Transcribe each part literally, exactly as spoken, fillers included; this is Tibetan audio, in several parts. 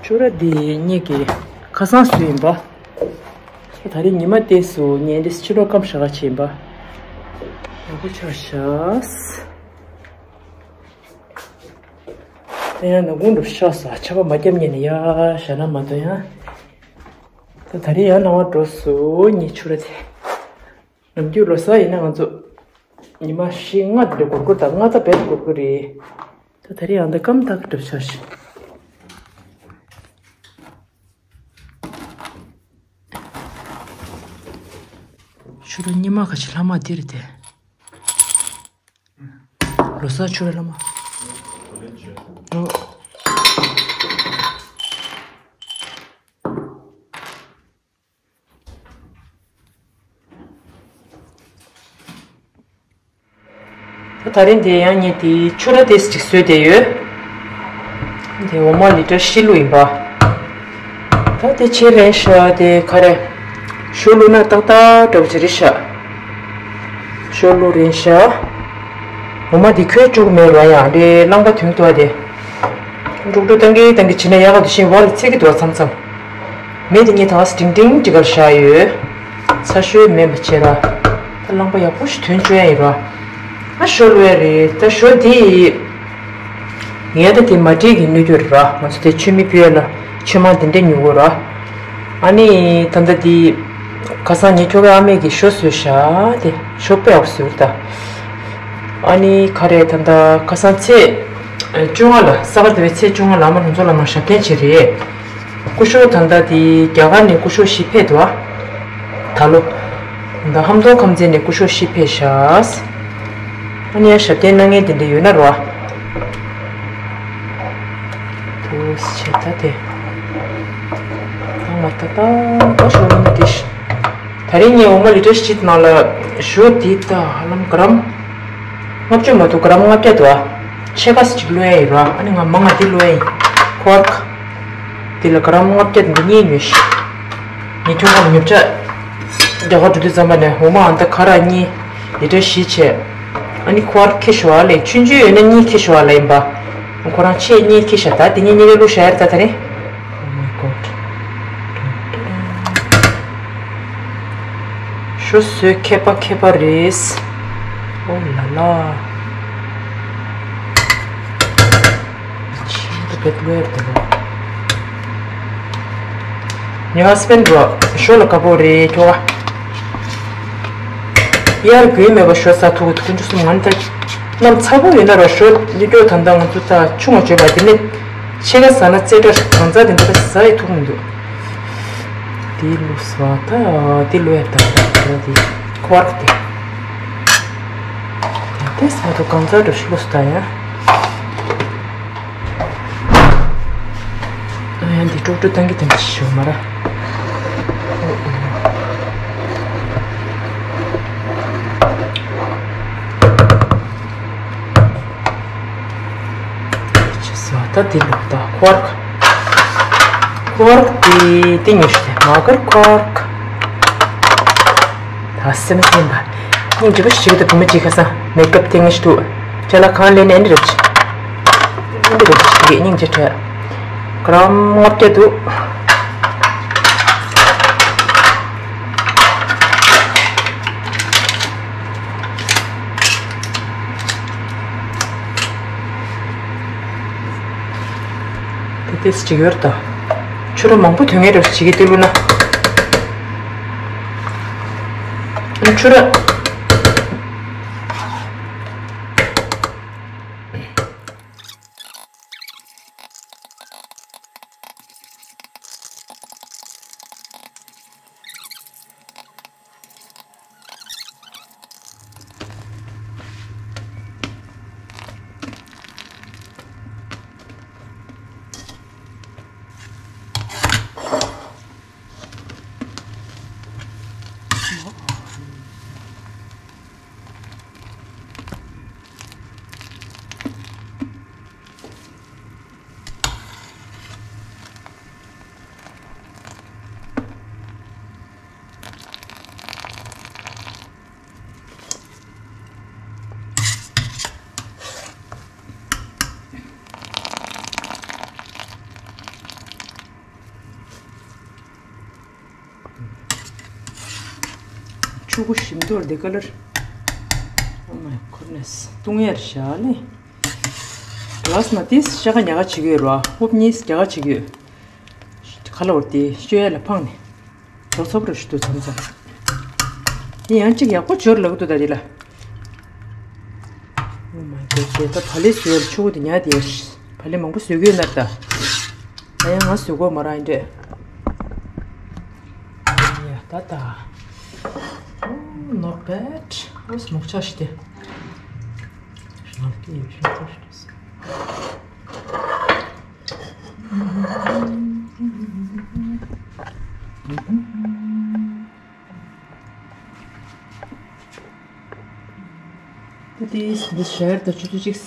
ཕྱུ་ར་འདི་ངེད་ཀྱི་ཁ་སང་བཟོས་ཡིན་པ། ད་རེས་ཉི་མ་ཏོག་ཙམ་ངས་འདི་ཕྱི་ལོགས་སྐམ་ཤ་ག་བྱས་ཡིན་པ། ཡག་པོ་ཆགས་ཤག་དེ་ཡང་ནག་ཁུང་འགྲོ་ཤག་ས་ཆར་པ་མ་བརྒྱབ་ཉིན་ནས་ཡ་ཞྭ་ནག་མ་གཏོང་ཡ། ད་ད་རེས་ཡང་ནང་བ་འགྲོ་སོང་ངས་ཕྱུ་ར་དེ། ནམ་རྒྱུན་ལོ་གསར་ཡིན་ན་ང་ཚོ་ཉི་མ་བཞི་ལྔ་དེ་འདྲ་འགོར་འགོར་དང་ལྔ་ཙམ་བས་འགོར་གི་རེད། ད་ད་རེས་ཡང་འདི་སྐམ་ཐག་གི་གྲབས་ཆགས་ཤིག་ཕྱུ་ར་ཉི་མ་ག་ཅི་ལྷག་མ་འདི་རེད་དེ། ལོ་གསར་ཕྱུ་ར་ལྷག་མ། འགྲོ། ད་ད་རིང་དེ་ཡང་ངས་དེའི་ཕྱུ་ར་ཏོག་ཙམ་ཅིག་བཟོས་བསྡད་ཡོད། དེ་འོ་མ་ལི་ཊར་བཞི་བླུགས་ཡིན་པ། ད་དེ་ཕྱེ་རན་ཤག་དེ་ག་རེ། ཞོ་བླུགས་ན་ཏག་ཏག་འདྲ་པོ་ཅིག་རེད་ཤག་ཞོ་བླུགས་རན་ཤག་འོ་མ་དེ་ཁོལ་བཅུག་མེད་ར། ཡང་དེ་རླངས་པ་ཐོན་ཐུབ་པ་དེ། འགྲོ་འགྲོ་བཏང་གི་བཏང་གི་བྱས་ན་ཡག་ག་དེ་བཞིན་བར་ལ་ཚིག་གི་འདུག་མཚམས་མཚམས། མེ་དེ་ངས་ད་སྒྲིང་སྒྲིང་ཅིག་གར་བཞག་ཡོད། ཚ་ཤོས་མེད་པ་བྱས་ར། ད་རླངས་པ་ཡག་པོ་ཞིག་ཐོན་བཅུག་ཡ་ཡིན་ར། ཨ་ཞོ་བླུགས་ཡ་རེད། ད་ཞོ་འདི་ངས་ད་དེ་མ་བསྲེས་ཀྱི་གནོད་སྐྱོན་རེད་ར། ང་ཚོ་དེ་མཆོད་མེ་ཕུལ་ཡ་ལ་མཆོད་མར་དེ་འདྲས་ཉོ་དགོས་ར། ཨ་ནི་ད་ལྟ་འདི་ཁ་སང་ངའི་ཁྱོ་གའི་ཨ་མས་ཀྱིས་ཞོ་བཟོས་ཤག་དེ་ཞོ་དཔེ་ཡག་པོ་བཟོས་རེད་ད། ཨ་ནི་ག་རེ་ད་ལྟ་ཁ་སང་ཚེས་བཅོ་ལྔ་ལ་ས་ག་ཟླ་བའི་ཚེས་བཅོ་ལྔ་ལ་ཨ་མ་ལྷུན་ཚོགས་ལ་མར་ཞབས་བརྟན་བྱས་རེད། སྐུ་ཞབས་ད་ལྟ་དེ་རྒྱ་གར་ནས་སྐུ་ཞབས་ཞིག་ཕེབས་འདུག་ཨ། ད་ལོ། ད་ལྟ་ཧམ་སྟོང་ཁམས་ཚན་ནས་སྐུ་ཞབས་ཞིག་ཕེབས་ཤག་ཨ་ནི་ཡང་ཞབས་བརྟན་གནང་མཁན་དེ་འདྲ་ཡོད་ན་རོ། དུ་ཆེ་ད་དེ། ད་ང་ད་ད་ད་ཞོ་ལོ་མ་དེ་ཤི། ད་རིང་ངས་འོ་མ་ལི་ཊར་བཞི་ནང་ལ་ཞོ་འདི་ད་ཧ་ལམ་གྲམ་ལྔ་བཅུ་མ་གཏོགས་གྲམ་ལྔ་བརྒྱ་འདུག་ཨ། ཕྱེད་ཀ་ཙམ་ཅིག་བླུགས་ཡ་ཡིན་ར། ཨ་ནི་ང་མང་ང་འདི་བླུགས་ཡ་ཡིན། ཁོར་ཀ་འདི་ལ་གྲམ་ལྔ་བརྒྱ་འདི་གཉིས་ཉོས་ཤིག་ངས་ཁྱོད་ཁོང་ཉོ་ཆ་རྒྱ་གར་འགྲོ་དུས་ཙམ་པ་ནས་འོ་མ་ཨ་ད་ག་ར་གཉིས་ལི་ཊར་བཞི་བྱས། ཨ་ནི་ཁོར་ཀ་ཁྱེར་ཤོག་ཨ་ལས་ཆུང་ཆུང་ཡོད་ན་གཉིས་ཁྱེར་ཤོག་ཨ་ལ་ཡིན་པ། ཁོ་རང་ཆེས་གཉིས་ཁྱེར་ཤག་ད་འདི་གཉིས་གཉིས་ཀ་བླུགས་བཞག་ཡ་རེད་ད་ད་རིང་། Oh my God. ཞོ་བཟོས་མཁས་པ་མཁས་པ་རེད། ཨོ་ལ་ལ། ཆེན་པོ་བེད་ལོས་རེད་དེ་ལོ། ངའི་ཧ་སི་བེན་ཌི་རོ་ཞོ་ལ་དགའ་པོ་རེད་ཁྱོ་ག་དབྱར་དགུན་མེད་པ་ཞོ་ཟ་ཐུབ་ཀྱི་འདུག་དཀོན་མཆོག་གསུམ། ང་ནི་ད་གནམ་ཚ་པོ་ཡོད་ན་ར་ཞོ་ཡོད་སྐྱོ་ད་ལྟ་ང་ཚོ་ད་ཆུ་ང་བརྗོད་པ་དེ་ནི་ཕྱེད་ཀ་ཟ་ན་རྩེ་གྲ་གང་ཚ་དེ་འདྲ་ཟ་ཡི་ཐུབ་མི་འདུག་དེ་ལུགས་སོ་ད་དེ་ལོས་ད་ད་དེ་ཁོར་དེ་དེ་ས་དུ་གང་ཚ་འགྲོ་ཤི་ལུགས་སོ་ད་ཡ། ཨ་ཡ་འདི་ཀྲོག་ཀྲོག་བཏང་གི་དེ་འདྲ་ཞིག་མ་ར། ཅི་ཟ་ད་འདི་ལོག་ད་ཁོར་ཁོར་དེ་དེ་ཉོ་ཤི་དེ་མ་གར་ཁོར། ད་སེམས་སེམས་པ། སྙིང་རྗེ་པོ་ཞིག་ཏུ་བུ་མོ་གཅིག་ཁ་སང་མེག་ཨབ་ཐེངས་ཤིག་འདུག་ཅ་ལག་གང་ལེན་ནས་འདི་རེད། འདི་རེད་ཅིག་སྙིང་རྗེ་བྲལ། གྲམ་ལྔ་བརྒྱ་འདུག་དེ་ཏེས་ཅིག་ཡོད་ད། ཆུ་ར་མང་པོ་ཐོན་ངེས་རེད་ཅིག་གི་ཏི་ལུ་ན། ཆུ་ར། ཕྲུ་གུ་ཞིམ་འདུག་འདི་ཀ་ལར། Oh my goodness. བཏུང་ཡར་བཞག་ལེ། ག་ལ་སི་ན་ཏིས་ཤ་ཁ་ཉག་ག་བྱེད་ཀྱི་ཡོད་ར། ཧུབ་གཉིས་རྒྱ་ག་བྱེད་ཀྱི་ཡོད། ག་ལ་བར་དེ་ཤོད་ཡ་ལ་ཕངས་ནས། རོ་ཚོབ་རོ་ཞུ་དུ་མཚམས་མཚམས། དེ་ཡང་གཅིག་ཡག་པོ་འབྱོར་ལབ་འདུག་ད་དེ་ལ། Oh my god. དེ་ད་བ་ལེ་བཟོས་ལ་ཆུ་བོ་དེ་ཉག་དེ་ཡ་ཤི། བ་ལེ་མང་པོ་བཟོས་ཀྱི་ཡོད་ན་ད། ད་ཡང་ང་བཟོས་གོ་མ་རང་ཡིན་འདྲས། ཡ་ད་ད། Oh, not bad. ཨོ་སི་མོག་ཆ་ཤི་དེ། ཤ་ལ་ཀི་ཡོད་ཤ་ཚ་ཤི་དེ། ད་དེ་འདི་ཞར་དང་ཆུ་ཚོད་གཅིག་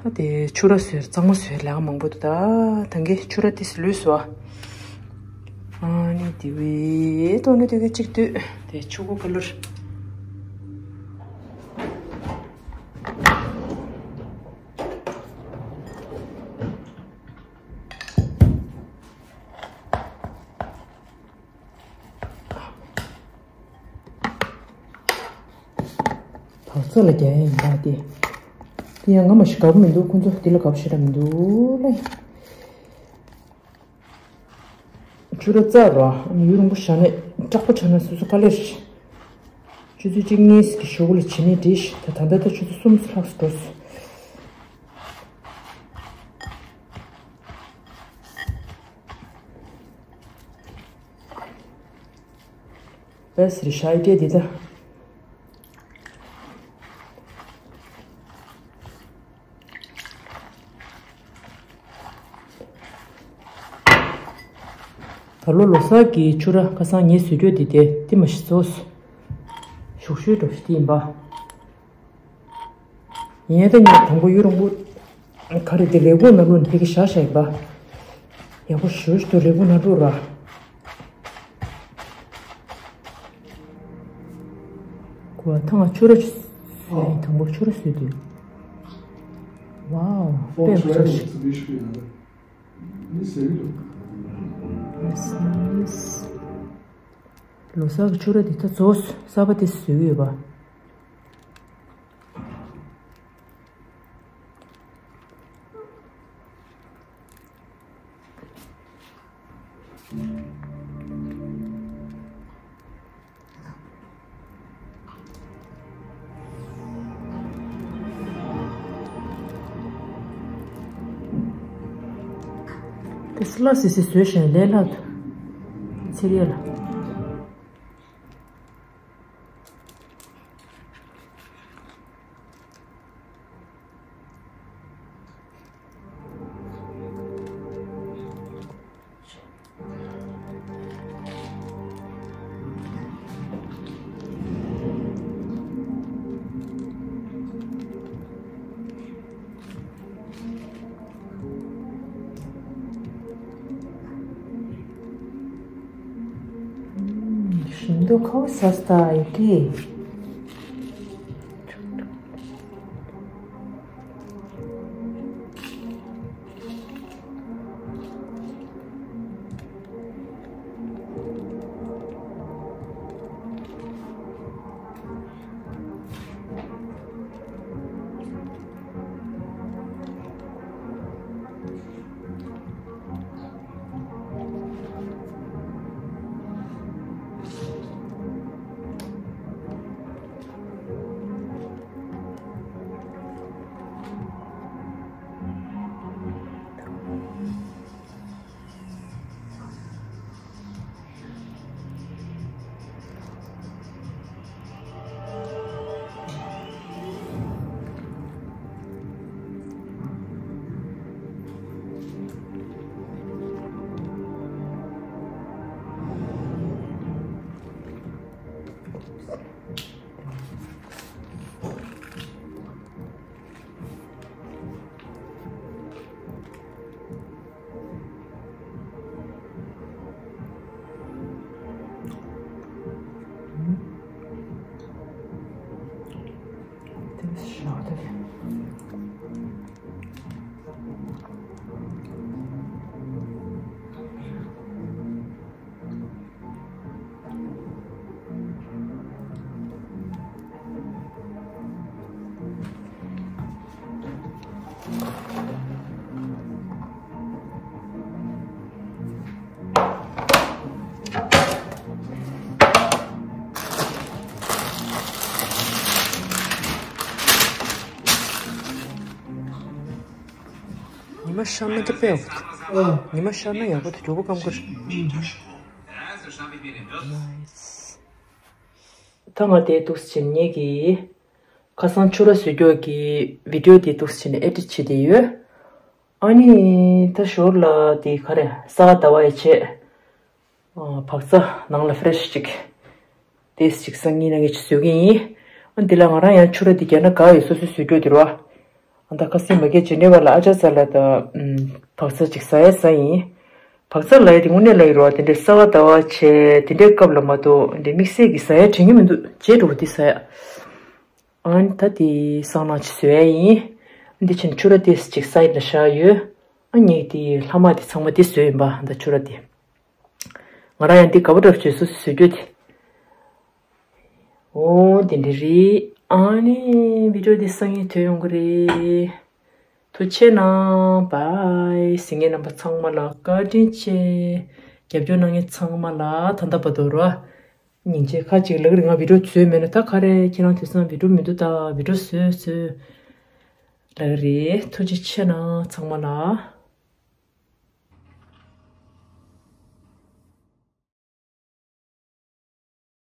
ད་དེ་ཆུ་ར་སོས་གཙང་མ་སོས་ལས་ཀ་མང་པོ་འདུག་ད་ད་གིན་ཆུ་ར་དེ་ལུས་སོ། ཨ་ནི་དེ་བས་ཏོ་ནི་དེ་ག་གཅིག་ལྟོས་དེ་ཆུ་གུ་ཀ་ལུར། བག་ཚ་ལ་རྒྱག་ཡ་ཡིན་པ་དེ། དེ་ཡང་ང་མ་ཤི་དགའ་པོ་མི་འདུག་ཁོ་ཚོ་དེ་ལ་དགའ་པོ་ཞེ་དྲག་མི་འདུག་ལེ། ཆུ་ར་རྩ་རོ་ཨ་ནི་ཡུན་རིང་པོ་བཞག་ནས་སྐྲག་པོ་ཆགས་ན་སོ་སོ་དཀའ་ལས་རེད། ཆུ་ཚོད་གཅིག་གཉིས་ཀྱི་གཞུག་གུ་ལ་བྱེད་ནི་འགྲིག་ཤག་ད་ད་ལྟ་ད་ཆུ་ཚོད་གསུམ་ལྷག་ཙམ་འགྲོ་སོང་། བེ་སི་རི་ཤ་ཡི་ཀེ་འདི་ད། ད་ལོ་ལོ་གསར་གྱི་ཆུ་ར་ཁ་སང་ངས་བཟོས་རྒྱུ་འདི་དེ་དེ་མ་ཤི་ཚོས། ཞུགས་ཤུལ་འགྲོ་ཤི་དེ་ཡིན་པ། ཡིན་ད་ཉག་དང་པོ་ཡུ་རོང་པོ། ག་རེ་དེ་ལས་ཁུངས་ནང་ལོགས་ནས་ཕ་གི་བཞག་བཞག་ཡིན་པ། ཡག་པོ་ཞུ་ཞུ་ལས་ཁུངས་ནང་ལོགས་ར། གོ་ཐང་ང་ཆུ་ར་ཆུ། དང་པོ་ཆུ་ར་སུས་དུས། Wow. དཔེ་མཚར་ཞིག Nice, nice. ལོ་གསར་གྱི་ཆུ་ར་འདི་ད་རྫོགས་གསར་པ་དེ་བཟོས་ཡོད་པ། དེ་སླ་སི་སི་བཟོས་ཤིང་ལས་སླ་དུ་ཚིག་ཡ་ལ། ཞིམ་མདོག་ཁ་བོ་ཟ་ས་ཡི་གེ། ཉི་མ་ཤར་ན་ད་དཔེ་ཡག་པོ་འདུག་ཉི་མ་ཤར་ན་ཡག་པོ་འདུག་མགྱོགས་པོ་སྐམ་གི་རེད། ད་ང་དེ་འདུག་སེ་བྱས་ངེད་ཀྱིས་ཁ་སང་ཕྱུར་ར་བཟོས་ཀྱོག་གི་བི་ཌིའོ་དེ་འདུག་སེ་བྱས་ནས་ཨེ་ཌིཊ་བྱས་བསྡད་ཡོད། ཨ་ནི་ད་ཞོར་ལ་དེ་ག་རེ་ས་ག་ཟླ་བ་ཡི་བྱས། བག་ཚ་ནང་ལ་ཕི་རེ་ཤི་ཅིག་དེས་ཅིག་སང་ཉིན་ན་ངས་ཅིག་བཟོས་ཀྱི་ཡིན། ཨ་འདི་ལ་ང་རང་ཡང་ཕྱུར་ར་འདི་རྒྱག་ན་དགའ་ཡོད། སོ་སོའི་བཟོས་ཀྱོག་འདི་རེད་བ། ཨ་ད་ཁ་སང་མ་གི་ཇི་ནེ་ཝ་ལ་ཨ་ཅག་ཚ་ལ་ད་བག་ཚ་ཅིག་ཟ་ཡ་ཟ་ཡིན། བག་ཚ་ལ་ཡ་དེ་དངོས་གནས་ལ་ཡི་རོ་དེ་འདྲའི་ས་བ་ཟླ་བ་བྱས་དེ་འདྲའི་སྐབས་ལ་མ་གཏོགས་འདི་དམིགས་བསལ་གྱི་ཟ་ཡ་དྲན་གྱི་མི་འདུག་བརྗེད་འགྲོ་གི་འདི་ཟ་ཡ། ཨ་ནི་ད་དེ་སང་ནང་ཅིག་བཟོས་ཡ་ཡིན། འདི་ཕྱིན་ཕྱུར་ར་དེས་ཅིག་སའིཌ་ལ་བཞག་ཡོད། ཨ་ངས་དེ་ལྷག་མ་དེ་ཚང་མ་དེ་བཟོས་ཡིན་པ། ད་ཕྱུར་ར་དེ། ང་རང་ཡང་འདི་དགའ་པོ་འདྲ་བྱོས་སོ་སོས་བཟོས་རྒྱུ་དེ། འོ་དེ་འདྲ་རེད། ཨ་ནི་བི་ཌིའོ་འདི་སང་ཉིན་ཐོན་ཡོང་གི་རེད། ཐུགས་རྗེ་གནང་། བྷའི། གཟིགས་མཁན་རྣམ་པ་ཚང་མ་ལ་བཀའ་དྲིན་ཆེ། རྒྱབ་སྐྱོར་གནང་མཁན་ཚང་མ་ལ་ད་ལྟ་བར་དུ་རོ། སྙིང་རྗེ། ཁ་ཅིག་ལབ་ཀྱི་རེད། ང་བི་ཌིའོ་བཟོས་མེད་ན། ད་ག་རེ་ཁྱེད་རང་དེང་སང་བི་ཌིའོ་མི་འདུག་ད་བི་ཌིའོ་བཟོས་བཟོས་ལབ་ཀྱི་རེད། ཐུགས་རྗེ་ཆེ་གནང་ཚང་མ་ལ།